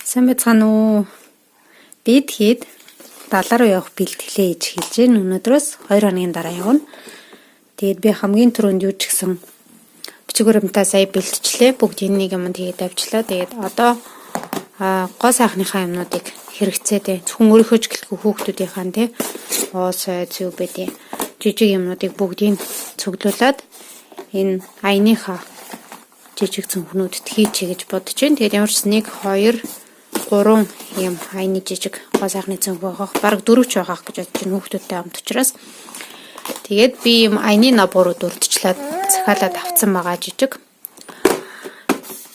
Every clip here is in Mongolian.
Сайн байцгаана уу? Би тэгэхэд далаа руу явах бэлтгэлээ хийж эхэлж байна. Өнөөдрөөс 2 хоногийн дараа явна. Тэгээд би хамгийн түрүүнд юу ч гэсэн бичиг баримтаа сая бэлтжлээ. Бүгдийг нэг юм тэгээд авчлаа. Тэгээд одоо гоо сайхныхаа юмнуудыг хэрэгцээтэй зөвхөн өөрийнхөө ч гэлгүй хүүхдүүдийнхаа тий уусай зүү бэдэ жижиг юмнуудыг бүгдийг цуглуулад энэ аяныхаа жижиг цүнхнүүдэд хийчихье гэж бодож байна. Тэгээд ямар ч 1 2 3 юм аяны жижиг гоо сайхны цүнх байгаа. Бараг 4 ч байгаа гэж бодож байна хүүхдүүдтэй хамт учраас. Тэгээд би юм аяны наборууд урдчлаад захиалаад авцсан байгаа жижиг.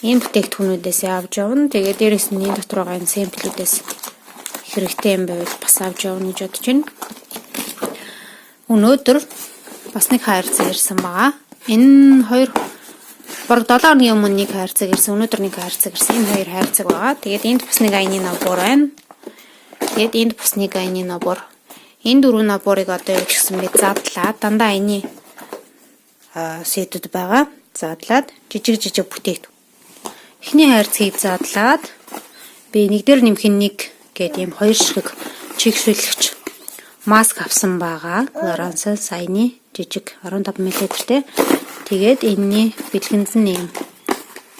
Энэ бүтээгдэхүүнүүдээс авч явна. Тэгээд дээрэс нь энэ дотор байгаа энэ sample үүдээс хэрэгтэй юм байвал бас авч явна гэж бодож байна. Өнөөдөр бас нэг хайрцаг ирсэн байгаа. Энэ хоёр бараг 7 хоногийн өмнө нэг хайрцаг ирсэн. Өнөөдөр нэг хайрцаг ирсэн. Энэ хоёр хайрцаг байгаа. Тэгээд энд бас нэг аяны набор байна. Тэгээд энд бас нэг аяны набор. Энэ дөрвөн наборыг одоо юу гэсэн бэ задлаа. Дандаа аяны set үүд байгаа. Задлаад жижиг жижиг бүтээгдэхүүн. Эхний хайрцгийг задлаад би нэг дээр нэмэх нь нэг гэдэг ийм хоёр ширхэг чийгшүүлэгч маск авсан байгаа. Clarins саяны жижиг 15 мл-тэй. Тэгээд энэний бэлгэнд нь ийм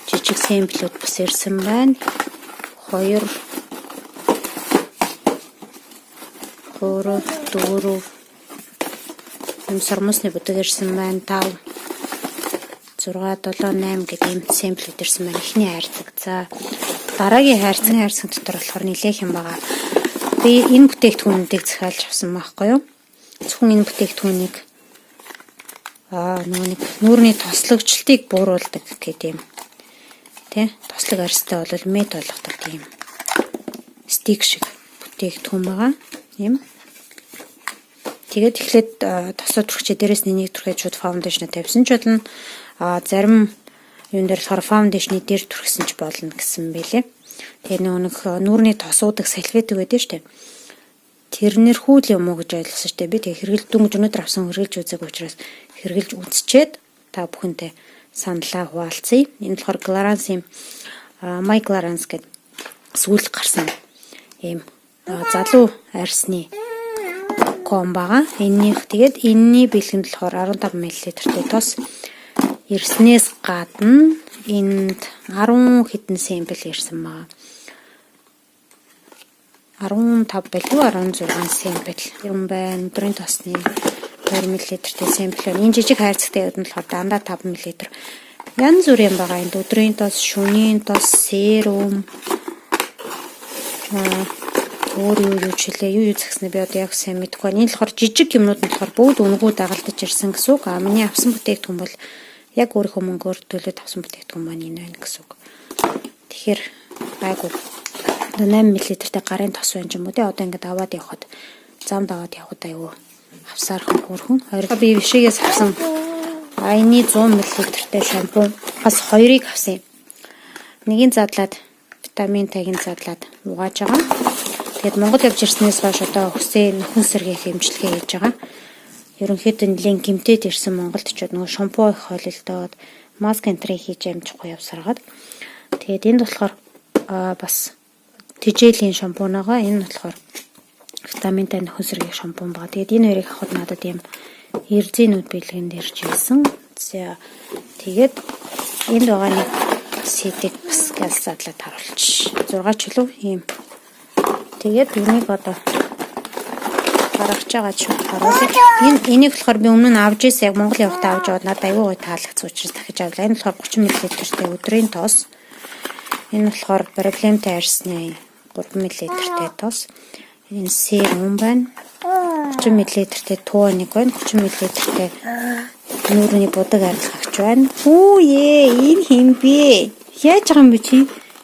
жижиг sample үүд бас ирсэн байна. 2 3 4 юм сормосны будаг ирсэн байна. 5 6 7 8 гэдэг ийм sample үүд ирсэн байна. Эхний хайрцаг. За, дараагийн хайрцаг, хайрцаг дотор болохоор нилээх юм байгаа. Би энэ бүтээгдэхүүнүүдийг захиалж авсан байхгүй юу? Зөвхөн энэ бүтээгдэхүүнийг нөгөө нэг нүүрний тослогчлтыг бууруулдаг гэдэг юм. Тэ? Тослог арьстай бол мэт болгодог тийм stick шиг бүтээгдэхүүн байгаа. Юм. Тэгээд эхлээд тосоо түрхчээ, дээрээс нь энийг түрхээд шууд foundation тавьсан ч болно. Зарим юун дээр болохоор foundation ы дээр түрхсэн ч болно гэсэн бэлээ. Тэгээд нөгөө нэг нүүрний тосуудаг салфетик байдаг шүү дээ. Тэрнэр хүүл юм уу гэж ойлгосон шүү дээ. Би тэгээ хэрэгэл дөнгөж өнөөдөр авсан, хэрэглэж үзээгүй учраас хэрэглэж үзчихэд та бүхэнтэй саналаа хуваалцъя. Энэ болохоор Clarins-ийн My Clarins гэдэг сүүл гарсан ийм залуу арьсны comb байгаа. Эннийх тэгээд энэний бэлгэнд болохоор 15 мл-тэй тос ирснээс гадна энд 10 хэдэн sample ирсэн байгаа. 15 байлгүй, 16 sample юм байна. Өдрийн тосны 2 мл-тэй sample байна. Энэ жижиг хайрцагтай явд нь болохоор дандаа 5 мл. Янз бүрийн байгаа энд: өдрийн тос, шөнийн тос, serum, өөр юу юу ч хэлээ, юу юу згснэ би одоо яг сайн мэдэхгүй байна. Энэ болохоор жижиг юмнууд нь болохоор бүгд үнэгүй дагалдаж ирсэн гэсэн үг. А миний авсан бүтээгдэхүүн бол яг өөрийнхөө мөнгөөр төлөөд авсан бүтээгдэхүүн маань энэ байна гэсэн үг. Тэгэхээр гайгүй. Одоо 8 мл-тэй гарын тос байна ч юм уу те. Одоо ингээд аваад явхад, замд аваад явхад аюу авсаархан хөөрхөн. Хоёр би Vichy-гээс авсан аяны 100 мл-тэй шампунь бас хоёрыг авсан юм. Нэгийг задлаад, витамин тагын задлаад угааж байгаа. Тэгээд Монгол явж ирснээс хойш одоо хөсөө нөхөн сэргээх эмчилгээ хийж байгаа. Ерөнхийдөө нэлээд гэмтээд ирсэн Монголд ч нөгөө шампунь их холилдоод, маск энтрийг хийж амжихгүй явсаргаад. Тэгээд энд болохоор бас тэжээлийн шампунь байгаа. Энэ нь болохоор витаминтай нөхөн сэргээх шампунь байгаа. Тэгээд энэ хоёрыг авахад надад ийм эрзийнүүд бэлгэнд ирж байсан. За, тэгээд энд байгаа нэг set ийг бас газ задлаад харуулчих. 6 чилүү ийм. Тэгээд энийг одоо гаргаж байгаа шууд харуулъя. Энэ энийг болохоор би өмнө нь авч ирсэн, яг Монгол явахдаа авч яваад надад аюу гой таалагдсан учраас дахиж авлаа. Энэ болохоор 30 мл-тэй өдрийн тос. Энэ болохоор проблемтай арьсны 3 мл-тэй тос. Энэ serum байна. 30 мл-тэй тоник байна. 30 мл-тэй нүүрний будаг арилгагч байна. Хүү ээ, энэ хэн бэ? Яаж байгаа юм бэ чи?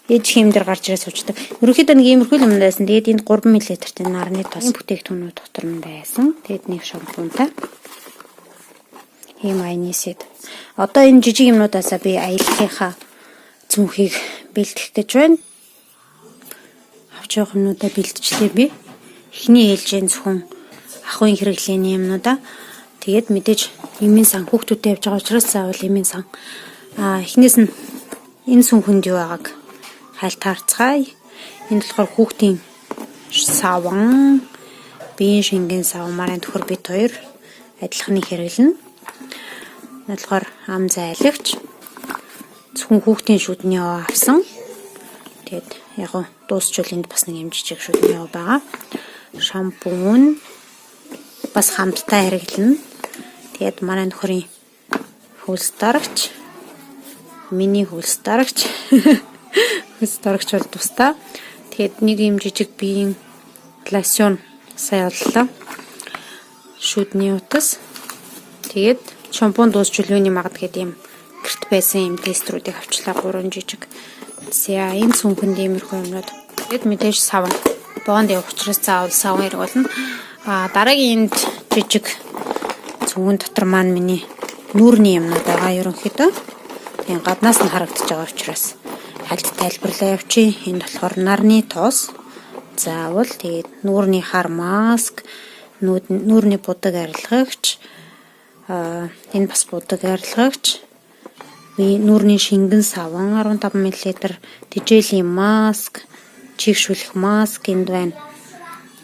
Ээж хэм дээр гарч ирээ суучдаг. Ерөнхийдөө нэг иймэрхүү юм байсан. Тэгээд энд 3 мл-тэй нарны тос бүтээгдэхүүнүүд дотор нь байсан. Тэгээд нэг шампунтай. Ийм аяны set. Одоо энэ жижиг юмнуудаасаа би аяллахынхаа цүнхийг бэлтгэх гэж байна. Авч явах юмнуудаа бэлтжлээ би. Эхний ээлжийн зөвхөн ахуйн хэрэглээний юмнуудаа. Тэгээд мэдээж эмийн сан, хүүхдүүдтэй явж байгаа учраас заавал эмийн сан. Эхнээс нь энэ сүнхэнд юу байгааг хайлт харцгаая. Энэ болохоор хүүхдийн саван, биеийн шингэн саван манай нөхөр бид хоёр адилханы хэрэглэнэ. Энэ болохоор ам зайлагч, зөвхөн хүүхдийн шүдний овоо авсан. Тэгээд яг гоо дуусчвал энд бас нэг юм жижиг шүдний овоо байгаа. Шампунь бас хамтдаа хэрэглэнэ. Тэгээд манай нөхрийн хөлс дарагч, миний хөлс дарагч. Хөлс дарагч бол тусдаа. Тэгээд нэг юм жижиг биеийн лосьон сая оллоо. Шүдний утас. Тэгээд шампунь дуусчвал юуны магад гэдэг юм гэрт байсан юм тестрүүдийг авчлаа, 3 жижиг. За, энэ цүнхэнд иймэрхүү юмнууд. Тэгээд мэдээж саван. Бонд явах учраас заавал саван хэрэг болно. А дараагийн энд жижиг цүнхэн дотор маань миний нүүрний юмнууд байгаа ерөнхийдөө. Тийм, гаднаас нь харагдаж байгаа учраас хальт тайлбарлаа явчих. Энд болохоор нарны тос. Заавал тэгээд нүүрний хар маск, нүүрний будаг арилгагч, а энэ бас будаг арилгагч, нүүрний шингэн саван 15 мл, тэжээлийн маск, чийгшүүлэх маск энд байна.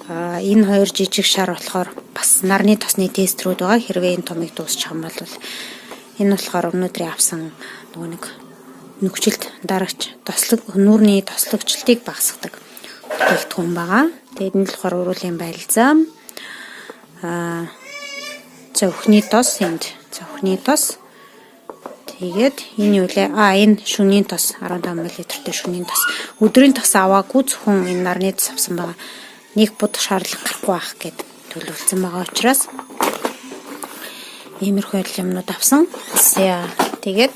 А энэ хоёр жижиг шар болохоор бас нарны тосны тестрүүд байгаа. Хэрвээ энэ томыг дуусчих юм бол энэ болохоор өнөөдрийн авсан нөгөө нэг нүхжилт дарагч, тослог, нүүрний тослогчлтыг багасгадаг бүтээгдэхүүн байгаа. Тэгээд энэ болохоор уруулын бальзам. А цөвхний тос, энд цөвхний тос. Тэгээд энэ юу лээ? А энэ шөнийн тос, 15 мл-тэй шөнийн тос. Өдрийн тос аваагүй, зөвхөн энэ нарны тос авсан байгаа. Нэг будах шаардлага гарахгүй байх гээд төлөвлөсөн байгаа учраас иймэрхүү юмнууд авсан. За, тэгээд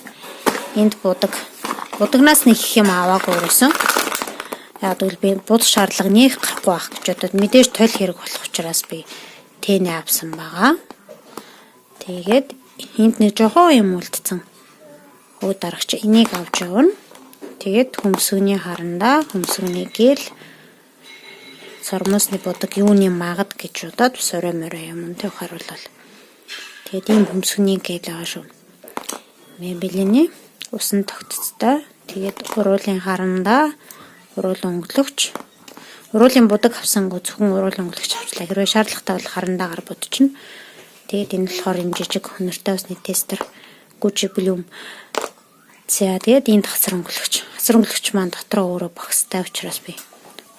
энд будаг. Будагнаас нэг их юм аваагүй өрөөсөн. Яг гэвэл би будах шаардлага нэг гарахгүй байх гэж бодоод, мэдээж толь хэрэг болох учраас би тэнэ авсан байгаа. Тэгээд энд нэг жоохон юм үлдсэн. Өө дарагч, энийг авч явна. Тэгээд хөмсгөний харандаа, хөмсгөний гель, сормуусны будаг юуны магад гэж бодоод сорой морой юм тэг харуулвал. Тэгээд ийм хөмсгөний гель байгаа шүү. Maybelline усан тогтцтой. Тэгээд уруулын харандаа, уруул өнгөлөгч, уруулын будаг авсангүй, зөвхөн уруул өнгөлөгч авчлаа. Хэрвээ шаардлагатай бол харандаагаар будчихна. Тэгээд энэ болохоор юм жижиг хөнөртэй усны тестер Gucci Bloom. За, тэгээд энд хацар өнгөлөгч. Хацар өнгөлөгч маань дотроо өөрөө багстай учраас би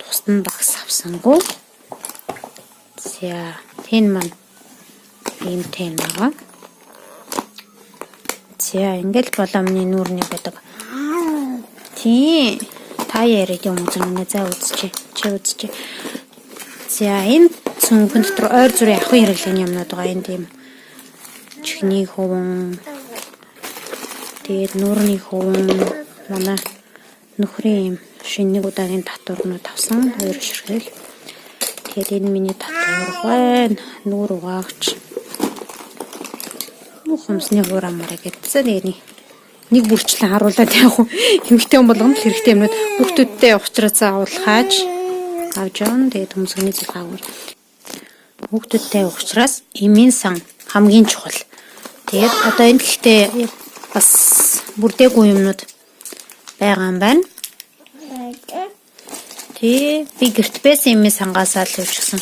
тусад нь багс авсангүй. За, тэн маань ийм тэн байгаа. За, ингээл болоо миний нүүрний будаг. Тий. Та яриад юм үзэн за үзчихэ. Чи үзчихэ. За, энэ цүнхэн дотор ойр зүрийн ахуйн хэрэглээний юмнууд байгаа. Энд ийм чихний хуван, тэгээд нүүрний хуван, манай нөхрийн юм шинэ нэг удаагийн татварнууд авсан. Хоёр ширхэл. Тэгээд энэ миний татвар байна. Нүүр угаагч. Хумсны хуурай мурай гэдсэн. Тэгээд нэг бүрчлэн харуулад явах уу. Эмэгтэй хүн болгоно л хэрэгтэй юмнууд хүүхдүүдтэй явах учраас заавал хааж авч явна. Тэгээд хөмсгөний зулгаагүй. Хүүхдүүдтэй явах учраас эмийн сан хамгийн чухал. Тэгээд одоо энэ гэхдээ бас бүрдээгүй юмнууд байгаа юм байна. Тий, би гэрт байсан эмийн сангаасаа л явчихсан.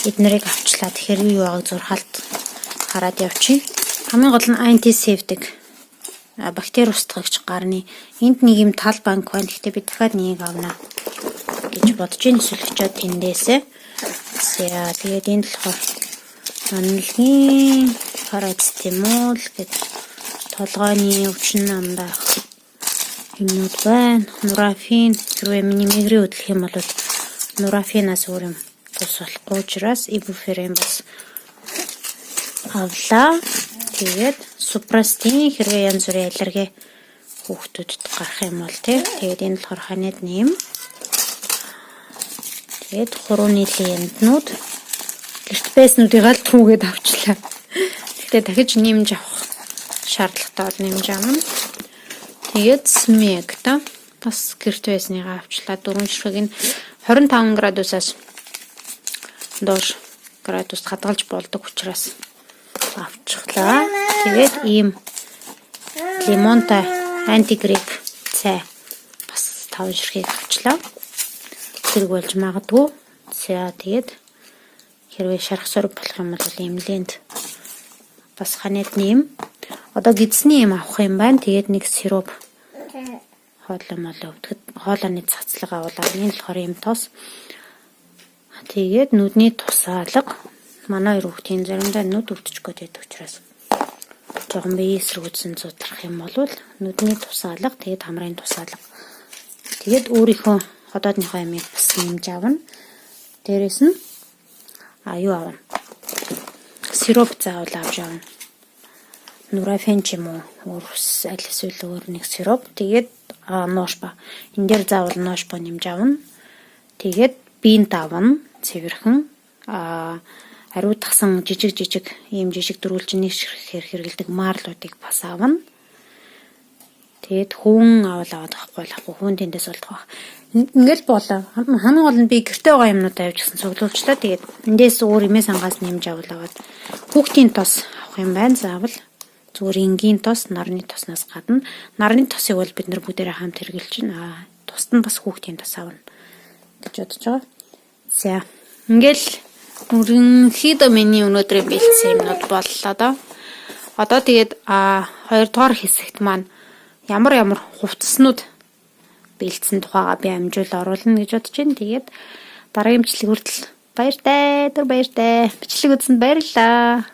Эднэрийг авчлаа. Тэгэхээр юу байгааг зурхалт хараад явчих. Хамгийн гол нь антисептик, бактери устгагч гарны. Энд нэг юм тал банк байна. Гэхдээ би дахиад нэг авна гэж бодож ийн, эсвэл очиод тэндээсээ. За, тэгээд энд болохоор анальгин, парацетамол гэд толгойн өвчин амдаах юмнууд байна. Нурофен, хэрвээ миний мигрен хөдлөх юм бол нурофенаас өөр юм тус болохгүй учраас ибупрофен бас авлаа. Тэгээд супрастин, хэрвээ янз бүрийн аллерги хүүхдүүдэд гарах юм бол тий. Тэгээд энэ болохоор ханиад нэм. Тэгээд хурууны лентнүүд, гэрт байснуудыг л түүгээд авчлаа. Гэхдээ дахиж нэмж авах шаардлагатай бол нэмж авна. Тэгээд Smeg та бас гэрт байсныгаа авчлаа. Дөрвөн ширхэг нь 25 градусаас доош градус хадгалж болдог учраас авчихлаа. Тэгээд ийм лимонтой антигрипп цай бас 5 ширхгийг авчлаа. хэрэг болж магадгүй. За, тэгээд хэрвээ шарх сорог болох юм бол эмлэнд бас ханиадны юм. Одоо гэдэсний юм авах юм байна. Тэгээд нэг сироп, хоолой молоо өвдөхөд хоолойны цацлага авуулаа. Энэ болохоор юм тос. Тэгээд нүдний тусаалга, манай хоёр хүүхдийн заримдаа нүд өвдөж гээд байдаг учраас жоохон бие эсэргүүцсэн зудрах юм бол нүдний тусаалга, тэгээд хамрын тусаалга. Тэгээд өөрийнхөө ходоодныхоо ямыг бас нэмж авна. Дээрээс нь юу авна? Сироп заавал авч явна. Нурофен ч юм уу, өөр аль эсвэл өөр нэг сироп. Тэгээд Но-шпа. Энэ дээр заавал Но-шпа нэмж авна. Тэгээд бинт авна. Цэвэрхэн ариутгасан жижиг жижиг ийм жижиг дөрвөлжиний хэрэглэдэг марлуудыг бас авна. Тэгээд хөвөн авал аваад авахгүй болохгүй, хөвөн тэндээс болдох байх. Ингээл болоо. Хамгийн гол нь би гэрте байгаа юмнуудаа авч гисэн цуглуулчлаа. Тэгээд эндээс өөр эмээ сангаас нэмж авал аваад, хүүхдийн тос авах юм байна. Заавал зүгээр энгийн тос, нарны тосноос гадна. Нарны тосыг бол бид нар бүгдээрээ хамт хэрэглэж байна. Тусад нь бас хүүхдийн тос авна гэж бодож байгаа. За, ингээл ерөнхийдөө миний өнөөдрийн бэлдсэн юмнууд боллоо доо. Одоо тэгээд хоёрдугаар хэсэгт маань ямар ямар хувцаснууд бэлдсэн тухайгаа би амжуул оруулна гэж бодож байна. Тэгээд дараагийн бичлэг хүртэл баяртай, түр баяртай. Бичлэг үзсэнд баярлалаа.